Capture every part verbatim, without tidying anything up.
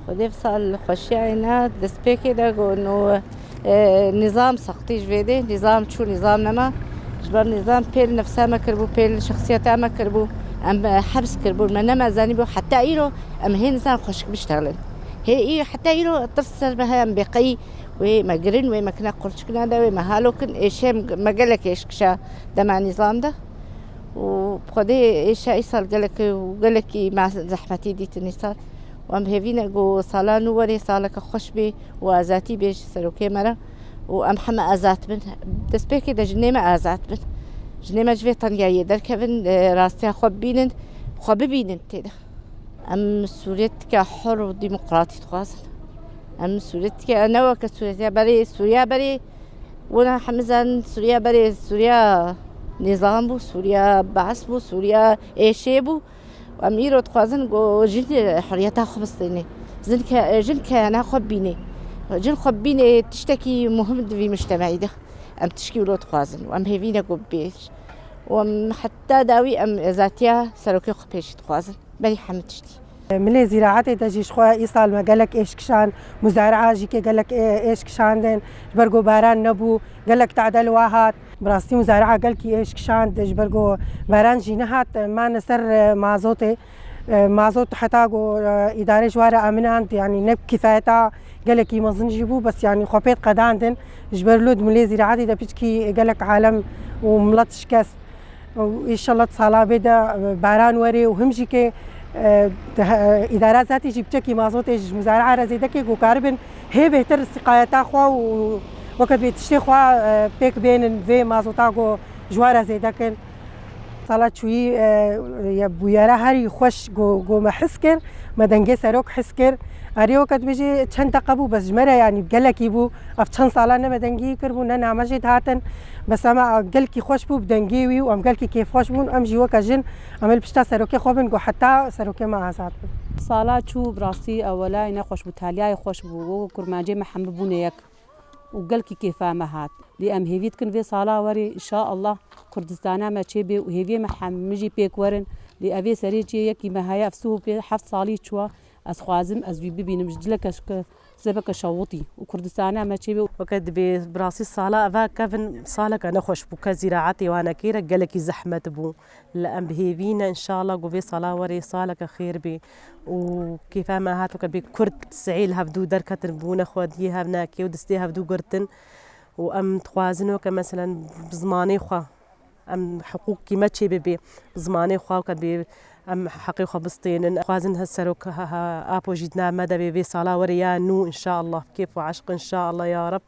Xwedê vî sal xweşiya êna destpêkê de got, no, e, nîzam sextî ji vê dê, nîzam çû, nîzam nema. Ji ber nîzam pêl nefsa me kiribû, pêl şexsiyeta me kiribû. Em, e, hebs kiribûn, me nemezanîbû. Heta îro em hê nizan xweşik biştexilin. Hê î, heta îro tirs ser me heye, em bêqeyî wê me girin, wê me kine qulçikina de, wê me halo kin. Êşê me gelek êş kişa dema nîzam de. Û bi Xwedê êşa îsal gelek û gelekî me zehmetî dîtin îsal. Û em hêvî ne ku sala nû werê saleke xweş bê û azatî bê ji serokê me re û em heme azad bin. Destpêkê de jinê me azad bin. Jinê me ji vê tengiyayê derkevin, e, rastiya xwe bibînin, xwe bibînin tê de. Em Sûriyetike hur û demokratî dixwazin. Em Sûriyetike ne weke Sûriyetiya berê, Sûriya berê wina hemizan Sûriya berê, Sûriya nîzam bû, Sûriya be's bû, Sûriya êşê bû. Em îro dixwazin ku jin huriyeta xwe bistîne. Jin ke, jin keyana xwe bîne. Jin xwe bîne tiştekî muhim di vî mujtemeyî de. Em tişkî wilo dixwazin. Em hêvî ne ku bibê. Û em heta dawî em azatiya serokê xwe pêşî dixwazin. Berî hemû tiştî. Milê zîraetê de jî ji xwe îsal me gelek êş kişand, muzari'a jî kê gelek ê-, êş kişandin, ji ber ku baran nebû, gelek tadel wa hat. Bi rastî muzari'a gelkî êş kişand, ji ber ku baran jî nehat, mane ser, e, mazotê. E, mazot heta ku, e, îdare ji wa re aminand, yanî ne kifayeta gelekî mezin jî bû, bes yanî xwe pê qedandin. Ji ber lod milê zîraetê de piçkî gelek alem û milet şikest. Û înşallah di sala bê de, e, baran were û him jî ke, e, te-, e, îdara zatî jî biçekî mazotê ji muzari'a re zêde ke ku karibin hê bêhtir siqayeta xwe û weke dibê tiştê xwe, e, pêk bênin vê mazota ku ji wa re zêde kin. Sala çûyî, e, ye bûyera herî xweş ku, ku me his kir, me dengê serok his kir. Erê weke dibêjê çend deqe bû, bes ji me re yanî gelekî bû. Ev çend sala ne me dengî kir bû, ne name jê dihatin. Bes ema gelkî xweş bû bi dengê wî û em gelkî kêfxweş bûn. Em jî weke jin, em ê li pişta serokê xwe bin, ku heta serokê me azad bin. Sala çû bi rastî ewelay ne xweş bû, taliyayê xweş bû. Wek kurmancê me hemû bûne yek û gelkî kêfa me hat. Lê em hêvî dikin vê sala werê, înşaallah, Kurdistana me çêbê û hêviyê me hemû jî pêk werin. Lê evê serê çê yekî me heye, ev sih û pê-, heft salî çûwa. Ez xwazim ez wî bibînim, ji dileke şike-, zebeke şewitî û Kurdistana me çêbê. Weke dibê bi rastî sala eva kevin saleke nexweş bû, ke zîraetê wan nekê re gelekî zehmet bû. Li em bi hêvî ne, înşallah ku vê sala werê saleke xêr bê û kêfa me hat weke bê Kurd sihê li hevdû derketin, bûne xwediyê hevnakê û distê hevdû girtin û em dixwazin weke meselen bi zimanê xwe em hiqûqî me çê bibe, zimanê xwe weke bê em heqê xwe bistênin. Dixwazin he serok, he, he, apo jî di nav me de bê vê sala werê ya nû, înşallah, bi kêf û eşq, înşallah ya Reb.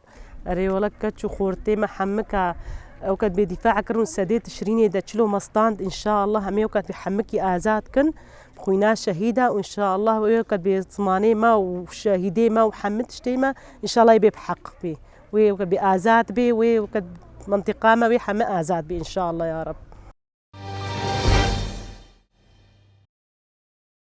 Erê wele keç û xortê me hemika ew ke bê dîfa kirin û sedê Tişrînê de çilo me stand, înşallah, em ê weke bê hemikî azad kin, bi xwîna şehîda û înşallah wê weke bê zimanê me û şehîdê me û hemî tiştê me, înşallah ê bê bi heq bê. Wê weke bê azad bê, wê weke mentiqa me wê hemî azad bê, înşallah ya Reb.